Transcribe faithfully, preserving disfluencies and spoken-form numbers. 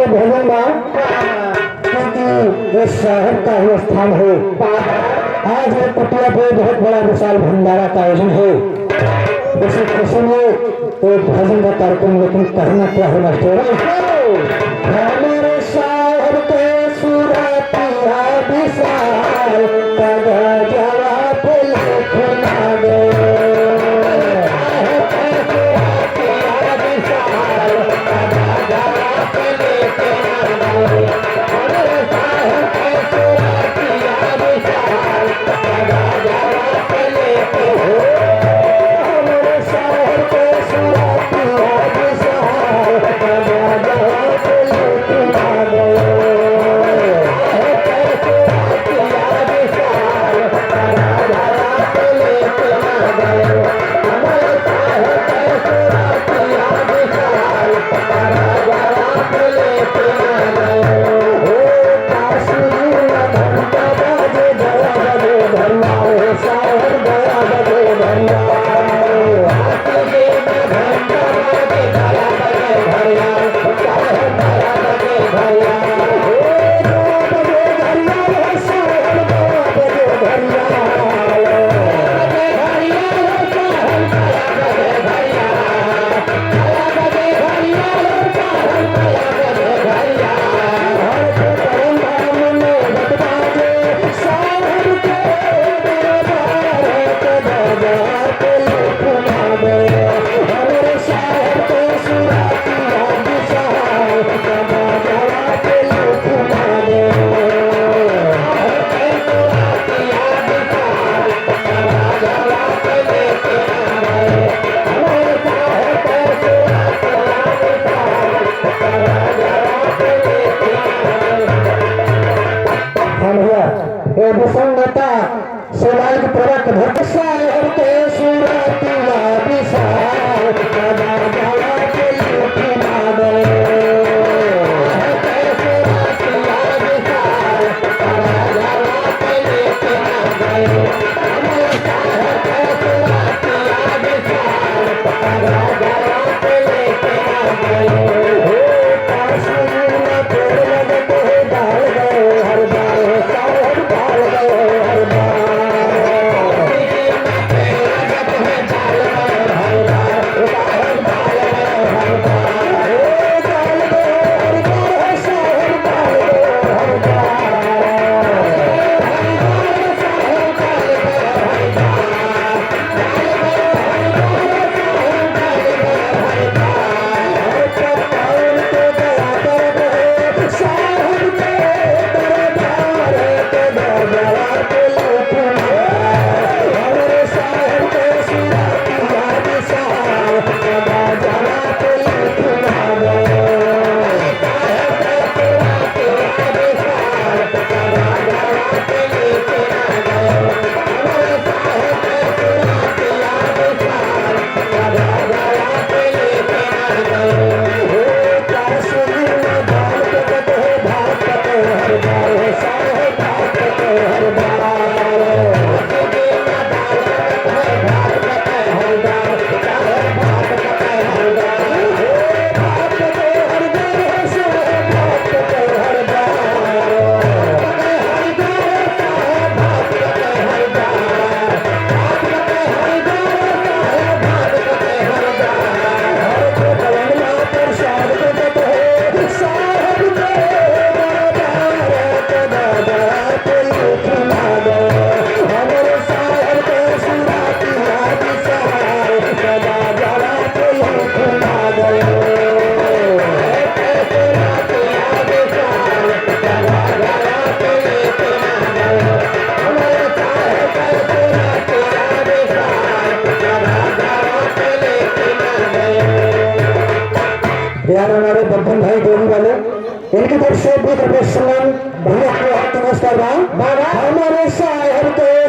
भजन बा, क्योंकि ये साहेब का ही स्थान है। आज ये कुटिया पे बहुत बड़ा विशाल भंडारा का आयोजन है। इसी खुशी में एक भजन का कार्यक्रम, लेकिन कहना क्या है मास्टर? हमारे साहेब के सुरतिया विशाल, तगा जवाब लिखना गए। हम हुआ ए विसंगता समाज के प्रवक्ता भक्त साहेब के सुरतिया विशाल, तगा जवाब लिखना गए। यार हमारे बब्बन भाई देवी वाले, इनकी तरफ से बीस रुपये सम्मान भैया को हाथ नमस्कार बा। बाबा। हमारे साहेब के